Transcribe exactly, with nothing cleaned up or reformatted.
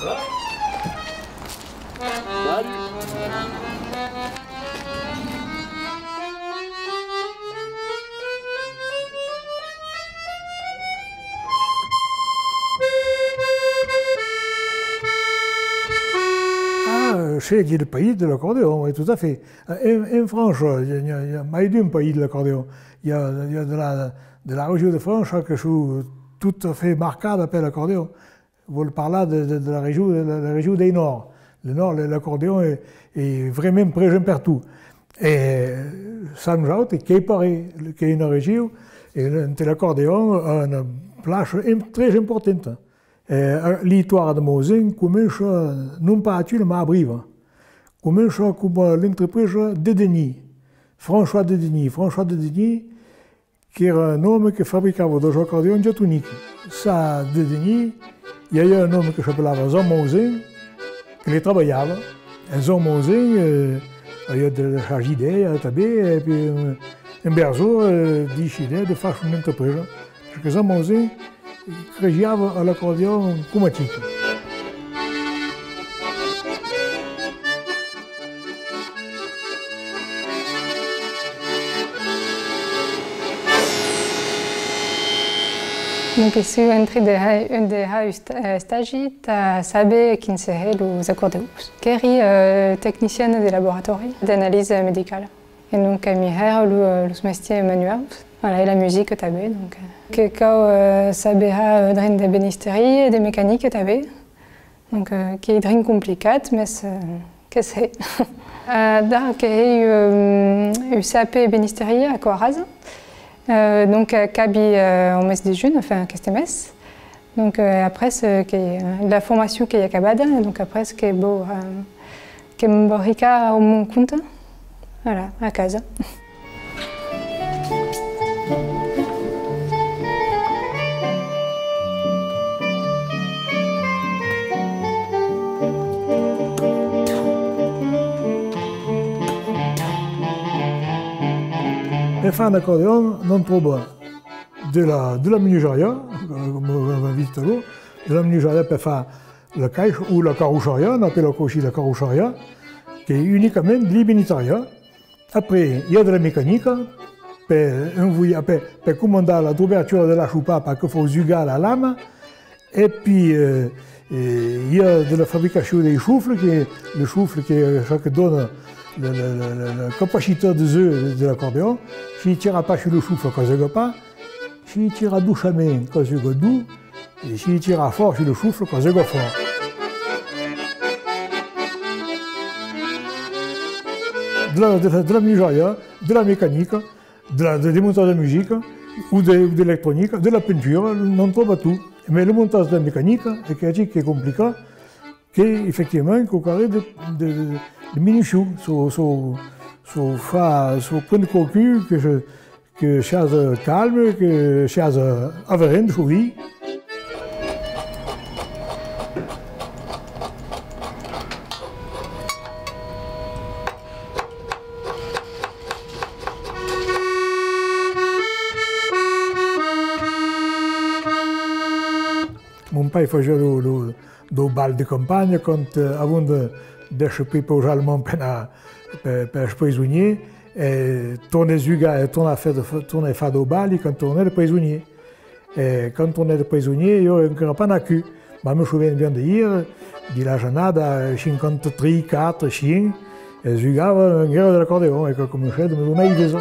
Ah, c'est le pays de l'accordéon, oui, tout à fait. En, en France, il y a, il y a, il y a mai d'un pays de l'accordéon. Il y a, il y a de la, de la région de France que sont tout à fait marquées par l'accordéon. Vòl parlar de, de, de la region, de la, la region del Nòrd. Le Nòrd, le, l'accordéon es, es vraiment present pertot. E Sants Jauts, qu'ei pareil, qu'ei una region, e ente l'accordéon a una plaça im-, très importanta. E l'istòria de Mausen comença non pas aquiu, mas a Briva. Comença coma l'entrepresa Dedenis, François Dedenis. François Dedenis, qu'èra un òme que fabricava daus acordeons diatonics. Sens Dedenis, i aviá un òme que s'apelava Jean Mausen, que li trabalhava. E Jean Mausen, eh, aviá de, de sas idèas tanben, e puèi, eh, un bèl jorn, eh, decidèt de far son entrepresa. Perque Jean Mausen cresiava a l'acordeon coma chic. Donc, soi en trin de har, de har un sta-, eh, estagi tà saber quin seré los acordeons. Qu'èri, eh, tecniciana de laboratòri d'analisa medicala. E donc, eh, mi hèra lo, eh, los mestièrs manuaus, voilà, e la musica tanben, donc, eh, que cau, eh, saber har, eh, drin d'ebenisteria e de mecanica tanben. Donc, eh, qu'ei drin complicat, mès, eh, que se hè. Eh, d'ara que hèi, eh, un C A P ebenisteria a Coarasa, eh, donc, eh, acabi, eh, au mes de junh, enfin, aqueste mes. Donc, eh, après, eh, que, eh, la formacion qu'ei acabada, donc après, que vau, eh, que me vau hicar au mon compte, voilà, a casa. Per far un acordeon, n'òm tròba de la, de la menuiseria, eh, coma avèm vist talèr, de la menuiseria per far la caissa o la carrossaria, n'apèla aquò aussi la carrossaria, qu'ei unicament de l'ebenisteria. Après, i a de la mecanica, per envoiar, per, per comandar la dubertura de la chopa per que fau jugar la lama, e puèi, eh, eh, i a de la fabricacion dei sofles, que le sofle qu'ei çò que dona la, la, la, la, la capacitat de jeu de, de l'acordeon. Si tira pas sus le sofle, quò juga pas. Si tira doçament, quò juga doç. E si tira fòrt sus le sofle, quò juga fòrt. De la, de la, de la menuiseria, de la mecanica, de la, de, de montatge de musica o de, o d'electronica, de la pintura, n'òm tròba tot. Mès le montatge de la mecanica, e qu'ei ací qu'ei complicat, qu'ei efectivament quauquarren de, de, de, de minuciós, çò, çò, çò fa, çò pren quauqu'un que se, que siás calme, que siás averent, çò ditz. Mon pair fasiá lo, lo, dau bal de campanha, quand, eh, avant de, d'èsser prepausar lo man per anar, per, per èsser presonier, eh, tornèt jugar, eh, tornèt far, tornèt far dau bal, e quand tornèt de presonier. Eh, quand tornèt de presonier, jo encara pas nacut. Mas me soveni bien de dire, dins las annadas cinquanta-tres, quatre, cinc, eh, jugava enguèra de l'acordeon, e que comencèt de me donar idèas.